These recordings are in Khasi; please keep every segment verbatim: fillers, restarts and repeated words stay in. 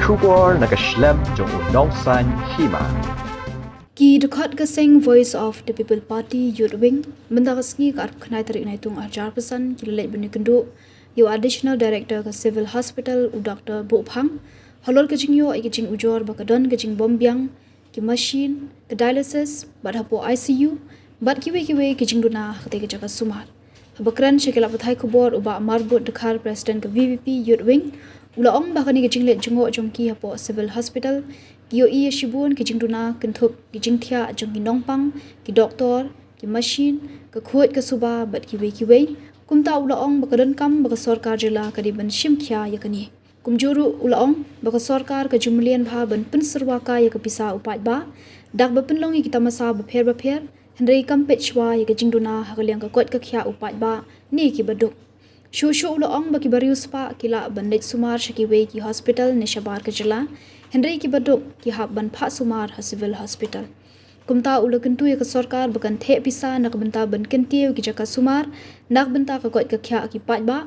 Khubor na ka shlem jong u Nongsaiñ Hima. Ki dkhot ka seng Voice of the People Party Youth Wing mynta ka sngi ka arphew khyndai tarik Naitung arhajar arphew san ki la leit ban ïakynduh ïa u Additional Director ka Civil Hospital u Doctor Buh Phang halor ka jingïoh ïa ka jingujor ba ka don ka jingbym biang ki machine, ka dialysis, bad hapoh I C U, bad kiwei kiwei ki jingduna ha katei ka jaka sumar. Haba kren sha ki lad pathai khubor u Bah Marbud Dkhar, President ka V P P Youth Wing, u la ong ba kane ka jingleit jngoh jong ki hapoh Civil Hospital ki ïohi ïa shibun ki jingduna kynthup ki jingthiah jong ki nongpang, ki doktor, ki machine, ka khuid ka suba bad kiwei kiwei. Kumta u la ong ba ka donkam ba ka sorkar jylla ka dei ban shim khia ïa kane. Kumjuh ruh u la ong ba ka sorkar ka ju mlien bha ban pynsyrwa kai ïa ka pisa u paidbah da kaba pynlong ïa ki tamasa bapher bapher, hynrei kam peit shuwa ïa ka jingduna ha ka liang ka koit ka khiah u paidbah ne kiba duk. Shuh shuh u la ong ba kiba riewspah ki lah ban leit sumar sha kiwei ki hospital ne shabar ka jylla, hynrei kiba duk ki hap ban phah sumar ha Civil Hospital. Kumta u la kyntu ïa ka sorkar ba kan theh pisa na ka bynta ban kyntiew ki jaka sumar na ka bynta ka koit ka khiah ki paidbah,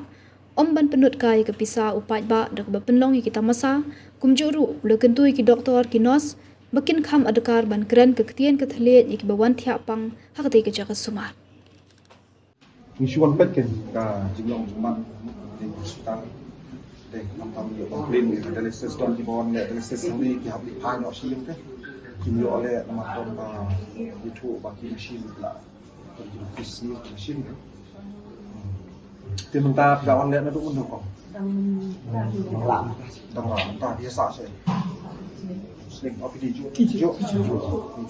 ym ban pynlut kai ïa ka pisa u paidbah da kaba pynlong ïa ki tamasa. Kumjuh ruh u la kyntu ïa ki doktor, ki nurse ba kin kham adkar ban kren ka ktien ka thylliej ïa kiba wan thiah pang ha katei ka jaka sumar. Ngi shu wan peit kein ka jinglong jingman ha katei ka hospital. Dei, khamtam ïa complain ïa ka dialysis, don kiba wan leh dialysis hangne ki hap leit phai noh shilliang te. Kim ïoh leh namar don ba ïathuh ba ki machine la P C machine. Te mynta phi la wan leh naduh mynno kong? Dang la mynta phi sah seh. Sling, oh, phi dei juh. Juh.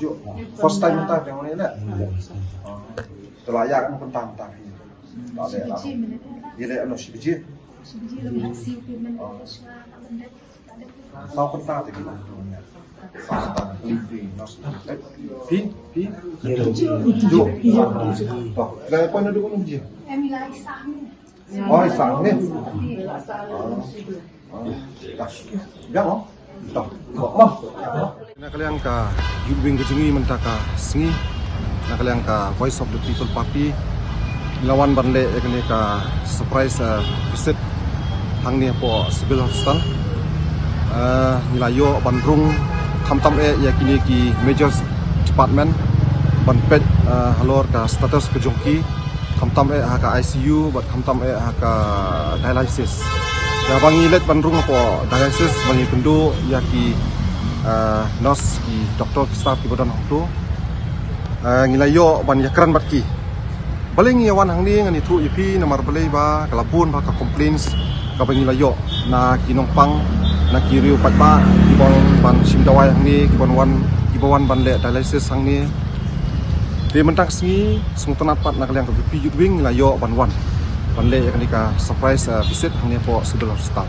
Juh. First time mynta phi wan leh? Oh. Te la ïa kan mynta mynta phi. La leh la. Ïa leh ano shi baje? Oh. Saw kynta te ki long tu ne. Saw kynta te ki long tu ne. Phi, phi. Juh. Toh, la poi naduh naduh je. Oh, i sang ne. Ah. Ah. Dah. Biang oh. Toh. Toh. Na ka liang ka Youth Wing ka jong ngi mynta ka sngi, na ka liang ka Voice of the People Party, ngi la wan ban leh ïa kane ka surprise, eh, visit hangne hapoh Civil Hospital. Eh, ngi la ïoh ban rung khamtam eh ïa kine ki major department ban peit, eh, halor ka status ka jong ki. Khamtam eh ha ka I C U bad khamtam eh ha ka dialysis. Ïa ba ngi leit ban rung hapoh dialysis ba ngi kynduh ïa ki, eh, nurse, ki doktor, ki staff kiba don hangto. Eh, ngi la ïoh ban ïakren bad ki. Balei ngi ïa wan hangne, ngan ïathuh ïa phi namar balei ba ka la bun bha ka complaints kaba ngi la ïoh na ki nongpang, na ki riew paidbah kiba wan ban shim dawai hangne, kiba wan, kiba wan ban leh dialysis hangne. Te mynta ka sngi sngewtynnat pat na ka liang ka V P Youth Wing ngi la ïoh ban wan ban leh ïa kane ka surprise, eh, visit hangne hapoh Civil Hospital.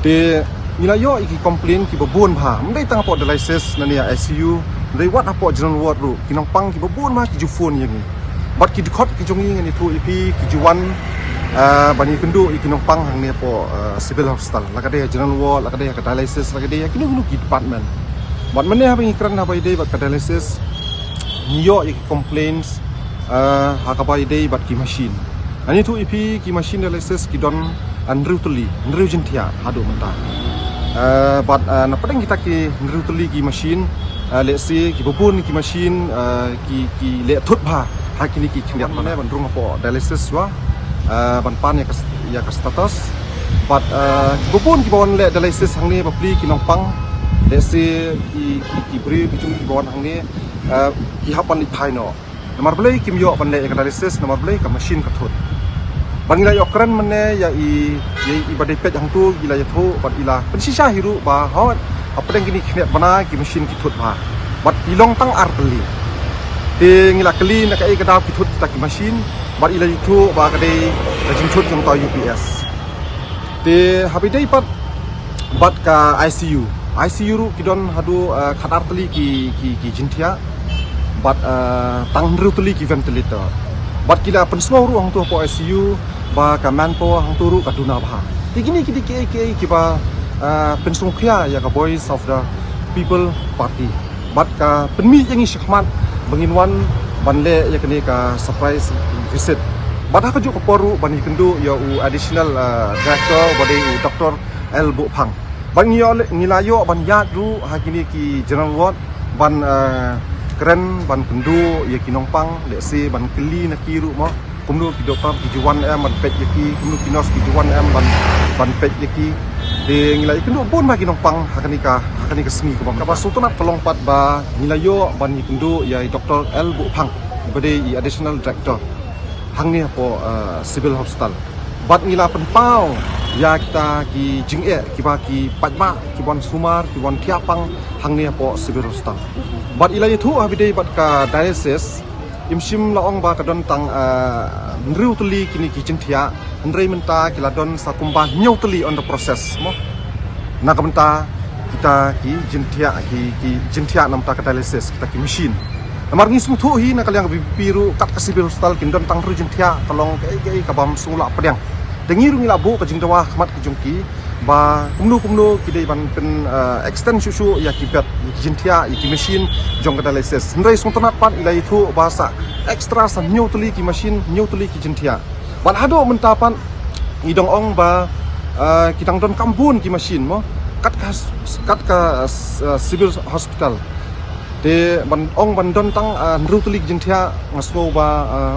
Te ngi la ïoh ïa ki complain kiba bun bha, ym dei tang hapoh dialysis lane ïa I C U, ym dei wat hapoh general ward ruh ki nongpang kiba bun bha ki ju phone ïa ngi. Bad ki dkhot ki jong ngi ngan ïathuh ïa phi ki ju wan, eh, ban ïakynduh ïa ki nongpang hangne hapoh, eh, Civil Hospital. La ka dei ha general ward, la ka dei ha ka dialysis, la ka dei ha kino kino ki department. Bad mynne haba ngi kren haba ïadei bad ka dialysis, ngi ïoh ïa ki complaints, eh, ha kaba ïadei bad ki machine. Ngan ïathuh ïa phi ki machine dialysis ki don hynriew tylli, hynriew jingthiah haduh mynta. Eh, bad, eh, na pdeng kita ki hynriew tylli ki machine, eh, let's say kiba bun ki machine, eh, ki, ki leh thut bha ha kine ki khyndiat mynne ban rung hapoh dialysis shuwa, eh, ban pan ïa ka, ïa ka status. Bad, eh, kiba bun kiba wan leh dialysis hangne bapli ki nongpang, let's say ki, ki, ki briew ki jong kiba wan hangne, eh, ki hap ban leit phai noh. Namar balei kim ïoh ban leh ïa ka dialysis, namar balei ka machine ka thut. Bad ngi la ïoh kren mynne ïa i, ïa i ba dei peit hangto, i la ïathuh bad i la pynshisha hi ruh ba hooid hapdeng kine ki khyndiat bnai ki machine ki thut bha. Bad i long tang ar tylli. Te ngi la kylli na kaei ka daw ki thut kita ki machine, bad i la ïathuh ba ka dei ka jingthut jong ka U P S. Te haba ïadei pat bad ka I C U. I C U ruh ki don haduh, eh, khatar tylli ki, ki, ki jingthiah. Bad, eh, tang hynriew tylli ki ventilator. Bad ki la pynsngew ruh hangto hapoh I C U ba ka manpower hangto ruh ka duna bha. Te kine ki dei kiei kiei kiba, eh, pynsngewkhia ïa ka Voice of the People Party. Bad ka pynmih ïa ngi shakhmat ba ngin wan ban leh ïa kane ka surprise visit. Bad ha kajuh ka por ruh ban ïakynduh ïa u additional, eh, director ba dei u Doctor L Buh Phang. Ban ngi ïoh le-, ngi la ïoh ban ïaid ruh ha kine ki general ward ban, eh, kren ban kynduh ïa ki nongpang, lehse ban kylli na ki ruh mo. Kumno ki doktor ki ju wan em ban peit ïa ki, kumno ki nurse ki ju wan em ban, ban peit ïa ki. Te ngi la ïakynduh bun bha ki nongpang ha kane ka, ha kane ka sngi kaba, kaba sngewtynnat ka long pat ba ngi la ïoh ban ïakynduh ïa i Doktor L Buhphang, ba dei i additional director hangne hapoh, eh, Civil Hospital. Bad ngi la pynpaw ïa kita ki jingeh kiba ki paidbah ki wan sumar, ki wan thiah pang hangne hapoh Civil Hospital. Bad i la ïathuh ha ba ïadei bad ka dialysis, im shym la ong ba ka don tang, eh, hynriew tylli kine ki jingthiah, hynrei mynta ki la don sa kumba hynñiew tylli on the process mo. Na ka bynta kita ki jingthiah, ki, ki jingthiah na ka bynta ka dialysis, kita ki machine. Namar ngi sngewthuh hi na ka liang ka VPP ruh, kat ka Civil Hospital kin don tang hynriew jingthiah, ka long kaei kaei kabym sngewlah pdiang. Te ngi ruh ngi la buh ka jingdawa ha khmat ka jong ki ba kumno kumno ki dei ban pyn, eh, extend shuh shuh ïa ki bed, ïa ki jingthiah, ïa ki machine jong ka dialysis. Hynrei sngewtynnat pat i la ïathuh ba sa extra sa hynñiew tylli ki machine, hynñiew tylli ki jingthiah. Bad haduh mynta pat i dang ong ba, eh, ki dang donkam bun ki machine mo, kat ka, kat ka, eh, Civil Hospital. Te ban ong ban don tang, eh, hynriew tylli ki jingthiah, nga sngew ba,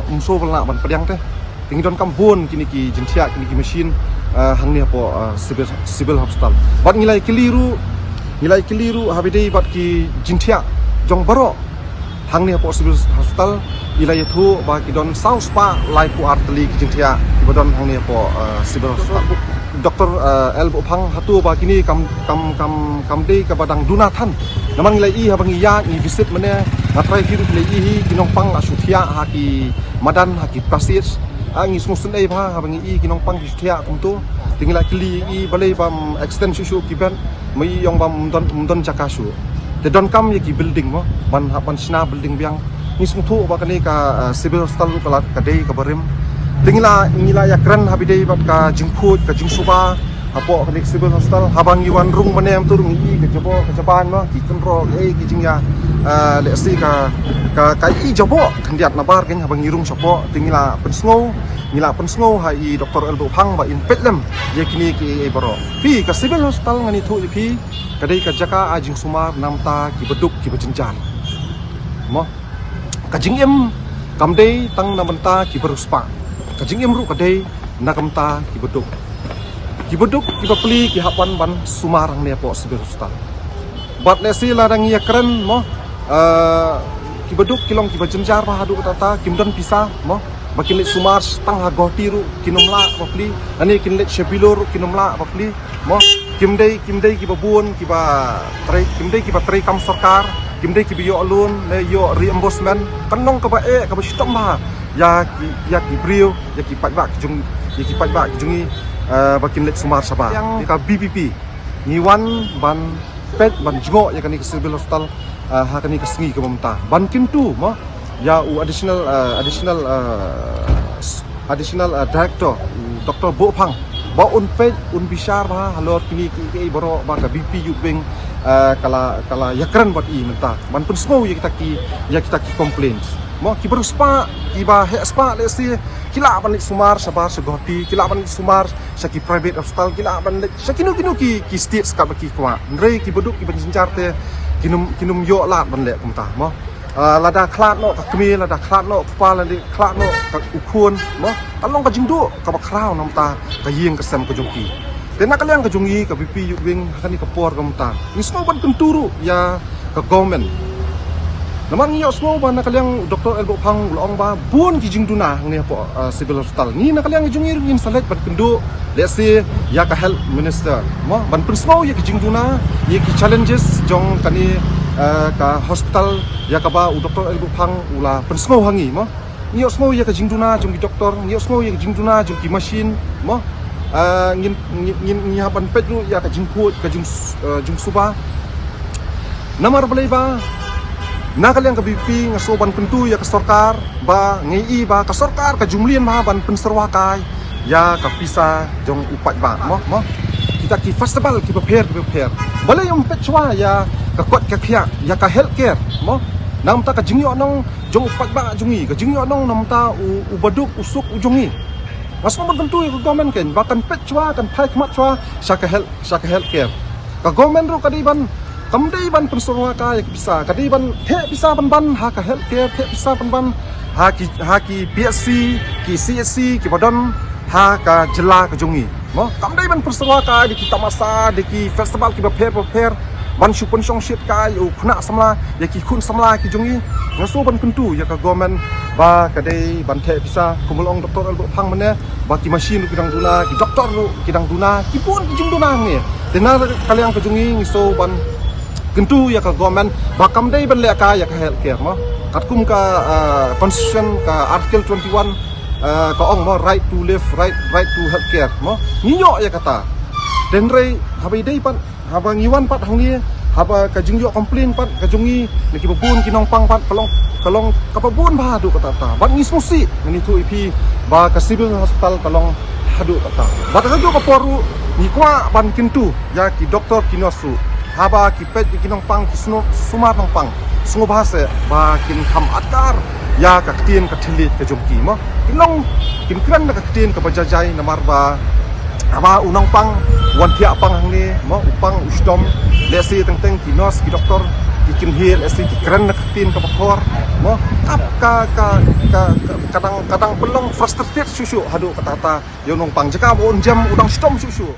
eh, ym shuh ba lah ban pdiang te. Te ngi donkam bun kine ki jingthiah, kine ki machine, eh, hangne hapoh, eh, Civil, Civil Hospital. Bad ngi la ïakylli ruh, ngi la ïakylli ruh ha ba ïadei bad ki jingthiah jong baroh hangne hapoh Civil Hospital, i la ïathuh ba ki don saw spah laiphew ar tylli ki jingthiah kiba don hangne hapoh, eh, Civil Hospital. Doktor, eh, L Buhphang, hato ba kine kam, kam, kam, kam dei kaba dang duna than? Namar ngi la ïohi haba ngi ïaid ngi visit mynne, nga trai ki ruh ngi la ïohi ki nongpang la shu thiah ha ki madan, ha ki passage. Ah, ngi sngewsynei bha haba ngi ïohi ki nongpang ki shu thiah kumto. Te ngi la kylli ïa i balei bym extend shuh shuh ki bed, ma i ong bym don, ym don jaka shuh. Te donkam ïa ki building mo, ban hap ban shna building biang. Ngi sngewthuh ba kane ka, eh, Civil Hospital ruh ka la ka dei kaba rim. Te ngi la, ngi la ïakren ha ba ïadei bad ka jingkhuid, ka jingsuba hapoh kane ka Civil Hospital. Haba ngi wan rung mynne mynta ruh ngi ïohi ka jaboh ka jaban mo, ki kynroh, eh, ki jingïa, eh, lehse ka, ka, ka i jaboh khyndiat nabar kein haba ngi rung shapoh. Te ngi la pynsngew, ngi la pynsngew ha i Doktor L Buhphang ba in peit lem ïa kine kiei kiei baroh. Phi, ka Civil Hospital ngan ïathuh ïa phi, ka dei ka jaka ai jingsumar na ka bynta kiba duk kiba jynjar mo. Ka jingim kam dei tang na ka bynta kiba riewspah. Ka jingim ruh ka dei na ka bynta kiba duk. Kiba duk kiba pli ki hap wan ban sumar hangne hapoh Civil Hospital. Bad lehse lada ngi ïakren mo, eh, kiba duk ki long kiba jynjar bha haduh katta katta, kim don pisa mo, ba kin leit sumar tang ha Guwahati ruh kin ym lah ba pli, lane kin leit sha Bilur ruh kin ym lah ba pli mo. Kim dei, kim dei kiba bun kiba trei, kim dei kiba trei kam sorkar, kim dei kiba ïoh loan ne ïoh reimbursement. Kan long kaba eh, kaba shitom bha ïa ki, ïa ki briew, ïa ki paidbah ki jong, ïa ki paidbah ki jong ngi, eh, ba kin leit sumar shabar. Ïa ka VPP ngi wan ban peit ban jngoh ïa kane ka Civil Hospital, eh, ha kane ka sngi kaba mynta. Ban kyntu mo ïa u additional, eh, additional, eh, s-, additional, eh, director, u Doktor Buhphang, ba un peit, un bishar bha halor kine kiei kiei baroh ba ka VPP Youth Wing, eh, ka la, ka la ïakren bad i mynta. Ban pynsngew ïa kita ki, ïa kita ki complaints mo, kiba riewspah, kiba heh spah lehse ki lah ban leit sumar shabar sha Guwahati, ki lah ban leit sumar sha ki private hospital, ki lah ban leit sha kino kino ki, ki state katba ki kwah. Hynrei kiba duk kiba jynjar te kin ym, kin ym ïoh lad ban leh kumta mo. Ah, lada khlad noh ka kmie, lada khlad noh u kpa, lada khlad noh ka, u khun mo, ka long ka jingduh kaba khraw na ka bynta ka ïing ka sem ka jong ki. Te na ka liang ka jong ngi ka VPP Youth Wing ha kane ka por kaba mynta ngi sngew ban kyntu ruh ïa ka government. Namar ngi ïohsngew ba na ka liang u Doktor L Buhphang u la ong ba bun ki jingduna hangne hapoh, ah, Civil Hospital. Ngi na ka liang ka jong ngi ruh ngin sa leit ban kynduh lehse ïa ka Health Minister mo, ban pynsngew ïa ki jingduna, ïa ki challenges jong kane, ah, ka hospital ïa kaba u Doktor L Buhphang u la pynsngew ha ngi mo. Ngi ïohsngew ïa ka jingduna jong ki doktor, ngi ïohsngew ïa ka jingduna jong ki machine mo. Ah, ngin, ngin, ngin, ngi hap ban peit ruh ïa ka jingkhuid, ka jing, ah, jingsuba. Namar balei ba na ka liang ka VPP nga sngew ban kyntu ïa ka sorkar ba ngi i ba ka sorkar ka ju mlien bha ban pynsyrwa kai ïa ka pisa jong u paidbah mo, mo. Kita ki festival kiba pher kiba pher. Balei ym peit shuwa ïa ka kot ka khiah, ïa ka healthcare mo. Na ka bynta ka jingïohnong jong u paidbah jong ngi, ka jingïohnong na ka bynta u, u baduk u suk u jong ngi. Nga sngew ban kyntu ïa ka government kein ba kan peit shuwa, kan phai khmat shuwa sha ka health, sha ka healthcare. Ka government ruh ka dei ban, kam dei ban pynsyrwa ka ïa ki pisa, ka dei ban theh pisa ban ban ha ka healthcare, theh pisa ban ban ha ki, ha ki P H C, ki C H C kiba don ha ka jylla ka jong ngi. Mo, kam dei ban pynsyrwa ka da ki tamasa, da ki festival kiba pher ba pher, ban shu pynshongshit ka ïa u khynnah samla, ïa ki khun samla ki jong ngi. Nga sngew ban kyntu ïa ka government ba ka dei ban theh pisa, kumba ong Doctor Albert Phang mynne, ba ki machine ruh ki dang duna, ki doktor ruh ki dang duna, ki bun ki jingduna hangne. Te na ka liang ka jong ngi, ngi sngew ban kyntu ïa ka government ba kam dei ban leh ka ïa ka healthcare mo. Katkum ka, ah, constitution, ka article twenty-one, ah, ka ong mo, right to life, right, right to healthcare mo. Ngi ïoh ïa kata. Te hynrei haba ïadei pat, haba ngi wan pat hangne, haba ka jingïoh complain pat ka jong ngi na kiba bun ki nongpang pat, ka long, ka long kaba bun bha haduh katta katta. Bad ngi sngewsih, ngan ïathuh ïa phi ba ka civil hospital ka long haduh katta. Bad haduh ka por ruh ngi kwah ban kyntu ïa ki doktor, ki nurse ruh, haba ki peit ïa ki nongpang, ki snu-, sumar nongpang, sngewbha seh ba kin kham atkar ïa ka ktien ka thylliej ka jong ki mo. Kin long, kin kren da ka ktien kaba jai jai, namar ba haba u nongpang u wan thiah pang hangne mo, u pang u shitom, lehse teng teng ki nurse, ki doktor ki kynheh, lehse ki kren da ka ktien kaba khor mo. Ka, ka, ka, ka, ka, ka dang, ka dang pynlong frustrated shuh shuh haduh katta katta ïa u nongpang, jaka ba un jem u dang shitom shuh shuh.